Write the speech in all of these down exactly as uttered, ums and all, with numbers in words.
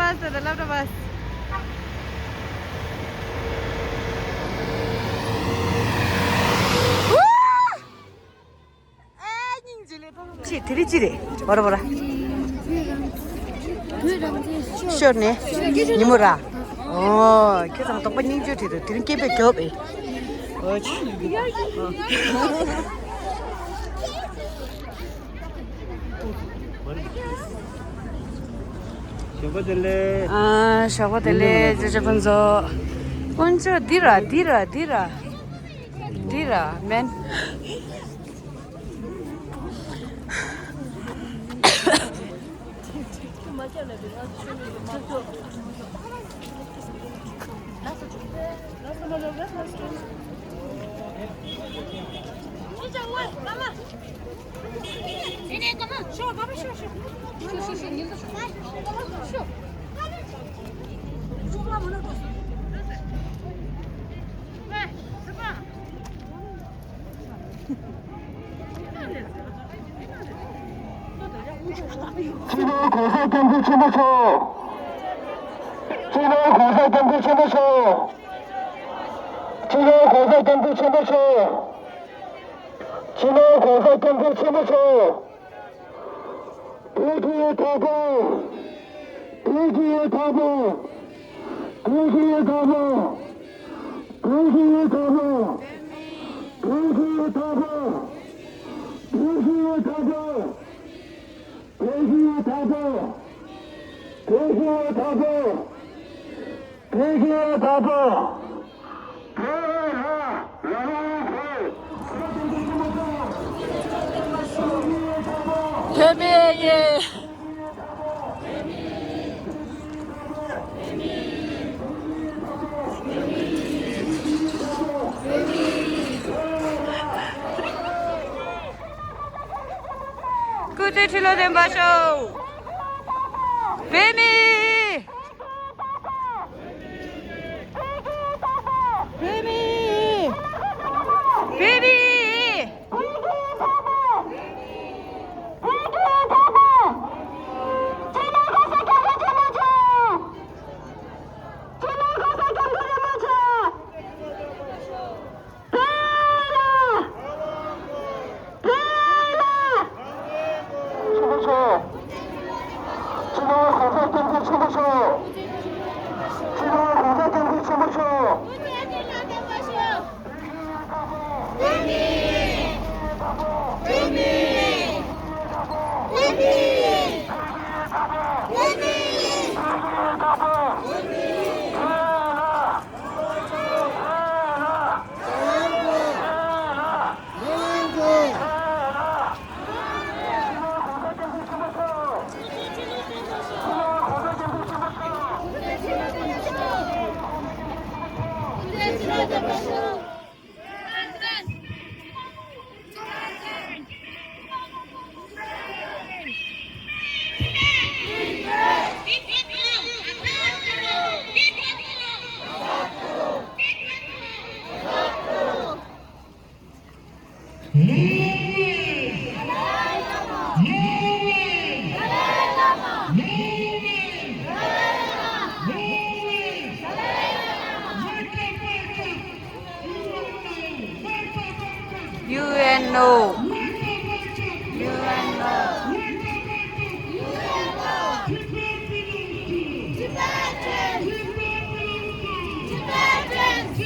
ལ་ལབ་ར་བ། ཨ་སྙིང་རྗེ་ལེ་ཏོ། ཅི་དེ་རིང་ཅི་རེད། བོ་ར་བོ་ར། ཤོར་ནས། ཉིན་མོ་ར། ཨོ་ཁྱོད་ཚང་དོག་པ་སྙིང་རྗེ་བྲིས་འདུག་དེ་རིང་སྐད་པས་རྒྱོབ་ཨེ། ཨོ་ཆི། ཞོགས་པ་བདེ་ལེགས། ཨ་ཞོགས་པ་བདེ་ལེགས། ཅོ་ཅོ་ཕུན་ཚོགས། དཀོན་མཆོག་འདི་ར་འདི་ར་འདི་ར། འདི་ར་མེན། སྤྱི་ནོར་༸གོང་ས་༸སྐྱབས་མགོན་ཆེན་པོ་མཆོག་སྤྱི་ནོར་༸གོང་ས་༸སྐྱབས་མགོན་ཆེན་པོ་མཆོག་སྤྱི་ནོར་༸གོང་ས་༸སྐྱབས་མགོན་ཆེན་པོ་མཆོག་སྤྱི་ནོར་༸གོང་ས་༸སྐྱབས་མགོན་ཆེན་པོ་མཆོག་བོད་ཀྱི་དག་པ། བོད་ཀྱི་དག་པ། བོད་ཀྱི་དག་པ། བོད་ཀྱི་དག་པ། བོད་ཀྱི་དག་པ། བོད་ཀྱི་དག་པ། བོད་ཀྱི་དག་པ། བོད་ཀྱི་དག་པ། བོད་ཀྱི་དག་པ། བོད་པའི་ཡེ། སྐུ་ཚེ་ཁྲི་ལོ་བརྟན་པར་ཤོག་བོད་མི། བོད་མི། བོད་མི། ཆེན་པོ་མཆོག་སྤྱི་ནོར་༸གོང་ས་༸སྐྱབས་མགོན་ཆེན་པོ་མཆོག་སྤྱི་ནོར་༸གོང་ས་༸སྐྱབས་མགོན་ཆེན་པོ་མཆོག U N O. U N O. Tibetans!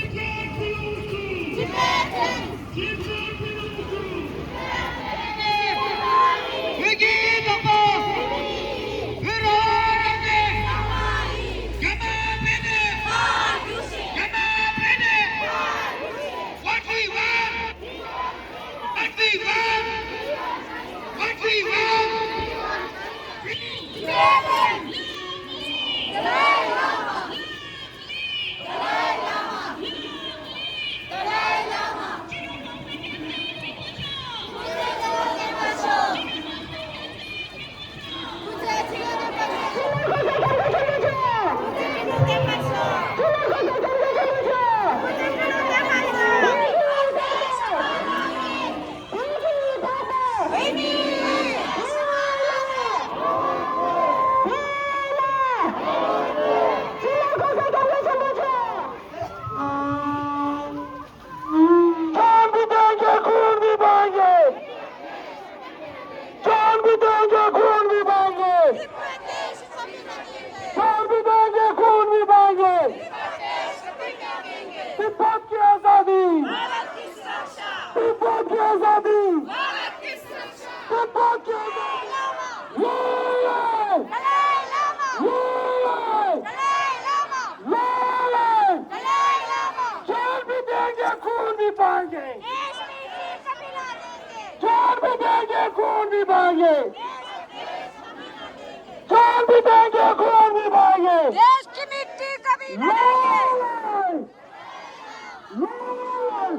Tibetans! Tibetans! What we want! What we want! What we want! खून भी बहाएंगे। देश की ईंट कभी ना देंगे। जान भी देंगे, खून भी बहाएंगे। देश की ईंट कभी ना देंगे। जान भी देंगे, खून भी बहाएंगे। देश की मिट्टी कभी ना देंगे। लड़ाई! लड़ाई!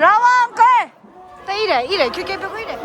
རང་དབང་དགོས། ད་ཨི་རེད། ཨི་རེད། ཁྱོད་སྐད་ཕེབས་གོ་ཨི་རེད།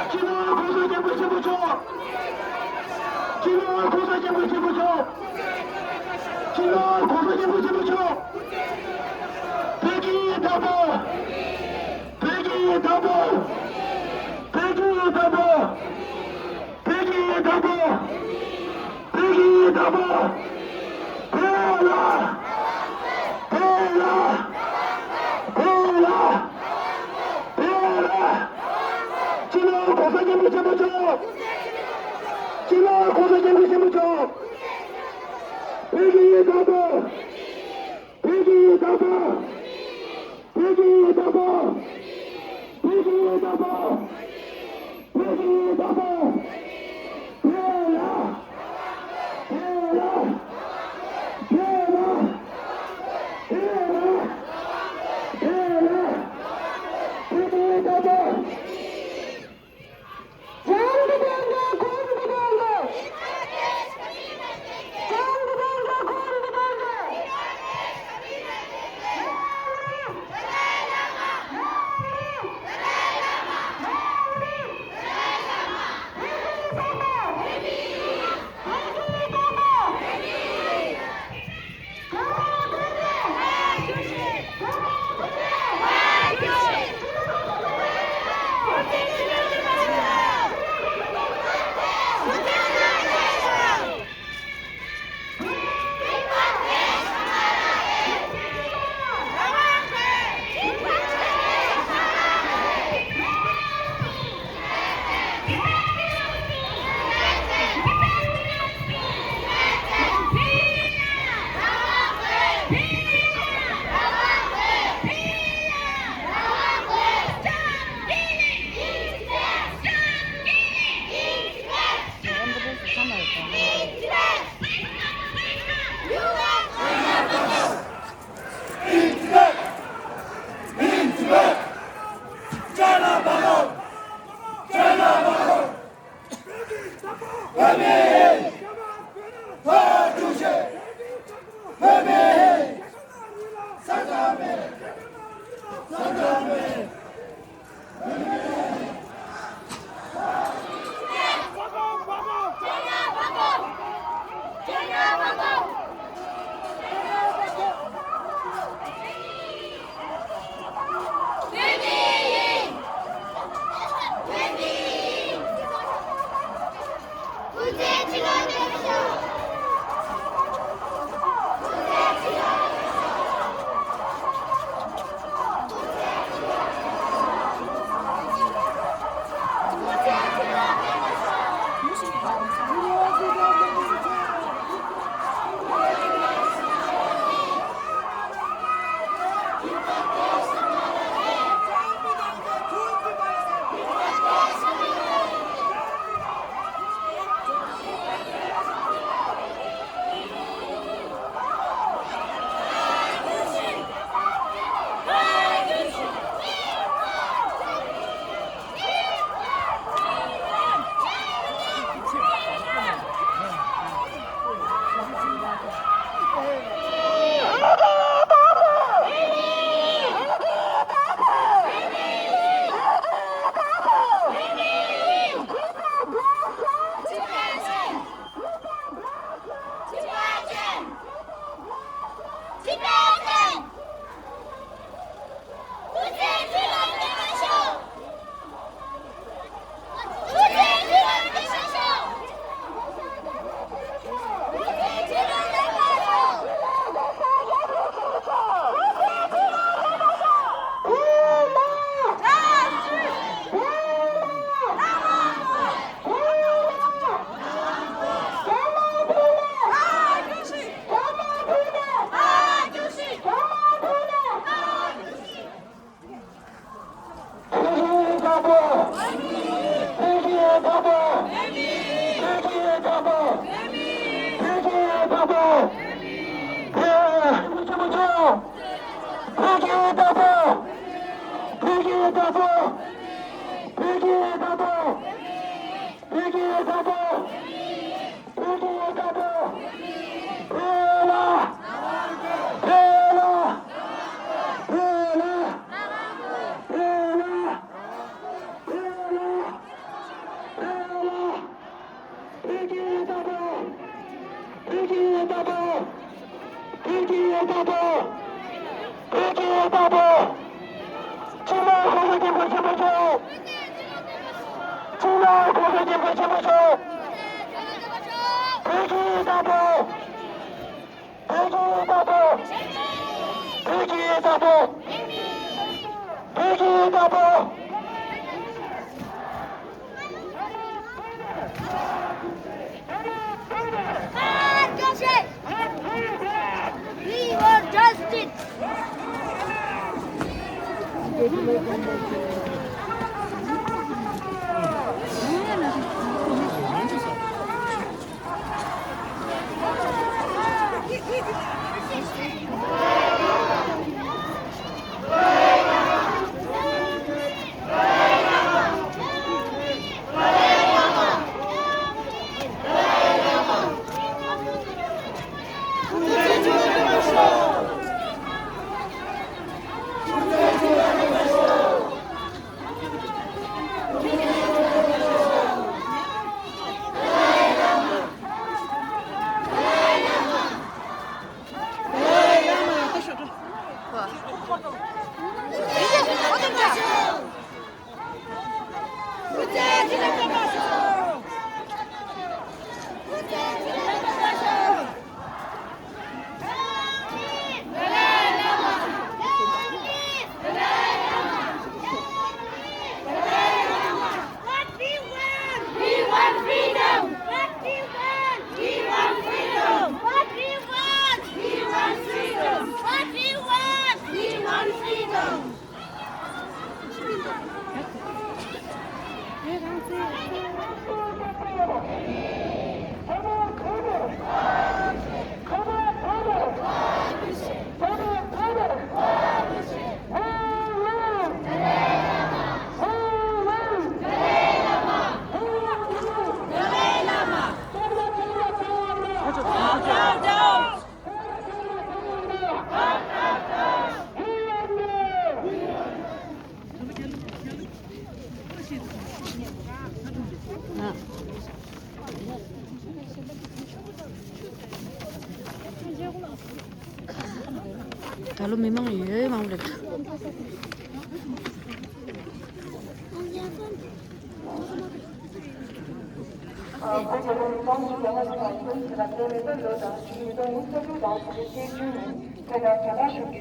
སྤྱི་ནོར་༸གོང་ས་༸སྐྱབས་མགོན་ཆེན་པོ་མཆོག་སྤྱི་ནོར་༸གོང་ས་༸སྐྱབས་མགོན་ཆེན་པོ་མཆོག་སྤྱི་ནོར་༸གོང་ས་༸སྐྱབས་མགོན་ཆེན་པོ་མཆོག་བོད་ཀྱི་བདག་པོ། བོད་ཀྱི་བདག་པོ། བོད་ཀྱི་བདག་པོ། བོད་ཀྱི་བདག་པོ། བོད་ཀྱི་བདག་པོ། བོད་ལ། བོད་ལ། བོད་ལ། བོད་ལ། སྤྱི་ནོར་༸གོང་ས་༸སྐྱབས་མགོན་ཆེན་པོ་མཆོག་སྤྱི་ནོར་༸གོང་ས་༸སྐྱབས་མགོན་ཆེན་པོ་མཆོག་བོད་ཀྱི་བདག་པོ། བོད་ཀྱི་བདག་པོ། བོད་ཀྱི་བདག་པོ། བོད་ཀྱི་བདག་པོ། བོད་ཀྱི་བདག་པོ། བོད་ལ། བོད་ལ། བོད་ལ། བོད་ལ། བོད་ལ། བོད་ཀྱི་བདག་པོ། བྱམས་པའི་དོན་དུ་ཁོང་གི་དོན་དུ། བྱམས་པའི་དོན་དུ་ཁོང་གི་དོན་དུ། བོད་ཀྱི་དམག་དཔུང་། བོད་ཀྱི་དམག་དཔུང་། བོད་ཀྱི་དམག་དཔུང་། We want justice. What we want? We want freedom. What we want? We want freedom. What we want? We want freedom. What we want? We want freedom. ད་ལོ་མི་མང་ཡོད་མང་པོ་རེད།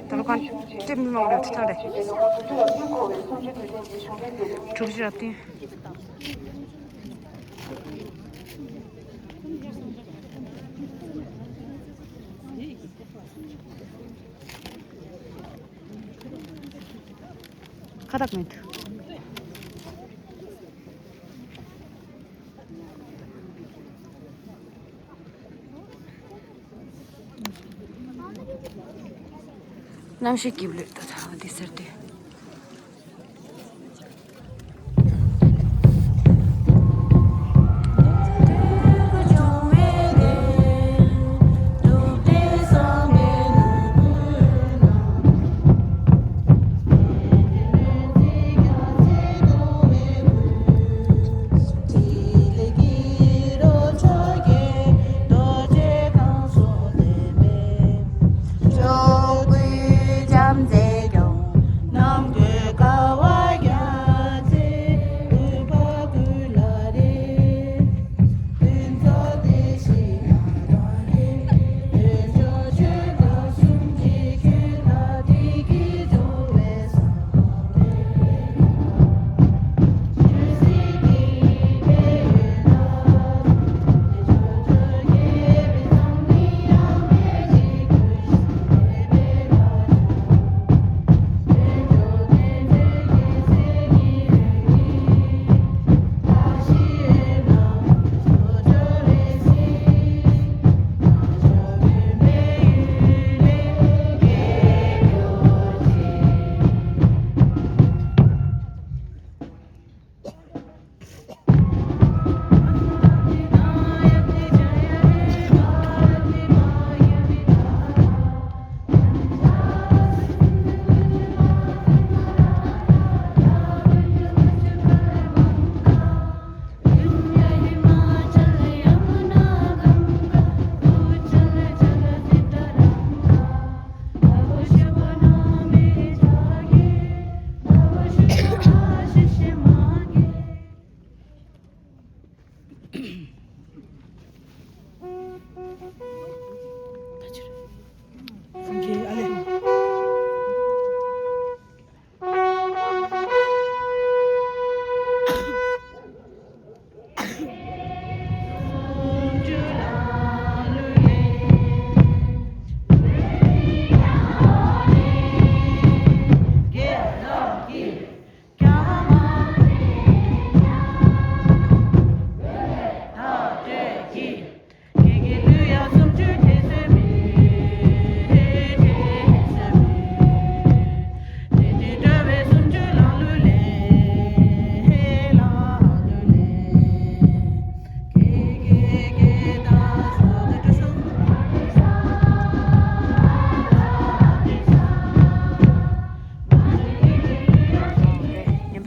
ད་ལོ་གང་ལྟེབ་མི་མང་པོ་ཐོན་རེད། དྲུག་ཅུ་རེ་བདུན། ཁ་བཏགས་མེད། གནམ་གཤིས་སྐྱིད་པོ་ལོས་ད་ཐང་འདི་ཟེར་ཏེ།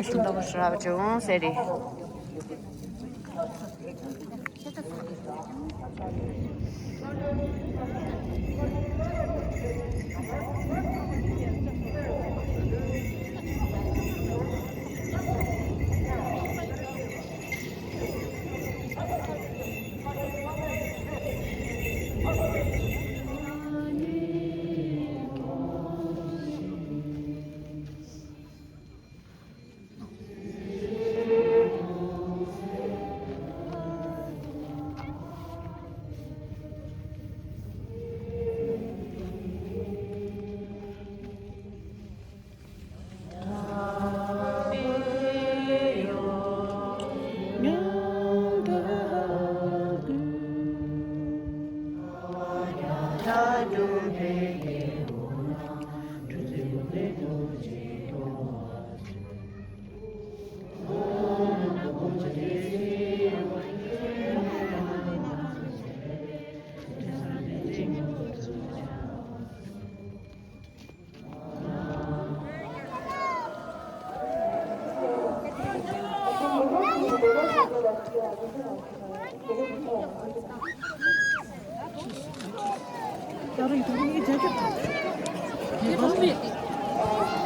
ཚོ་འདྲ་པོ་ཞེ་དྲག་བྱུང་ཟེར་རེད།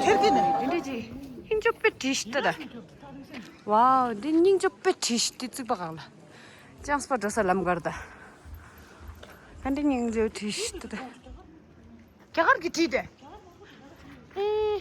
ཁྱེར་གི་ནི། འདི་འདྲ་ཅིག་སྙིང་རྗེ་དཔེ་བྲིས་ཤིག་ད། ཝའོ། འདི་སྙིང་རྗེ་དཔེ་བྲིས་ཤིག་འདི་རྩིག་པ་སྒང་ལ། ཅང་སྤ་འགྲོ་ས་ལམ་གར་ད། ཨ་འདི་སྙིང་རྗེ་བྲིས་ཤིག་ད། རྒྱ་གར་གྱིས་བྲིས་ཏེ། ཨེ།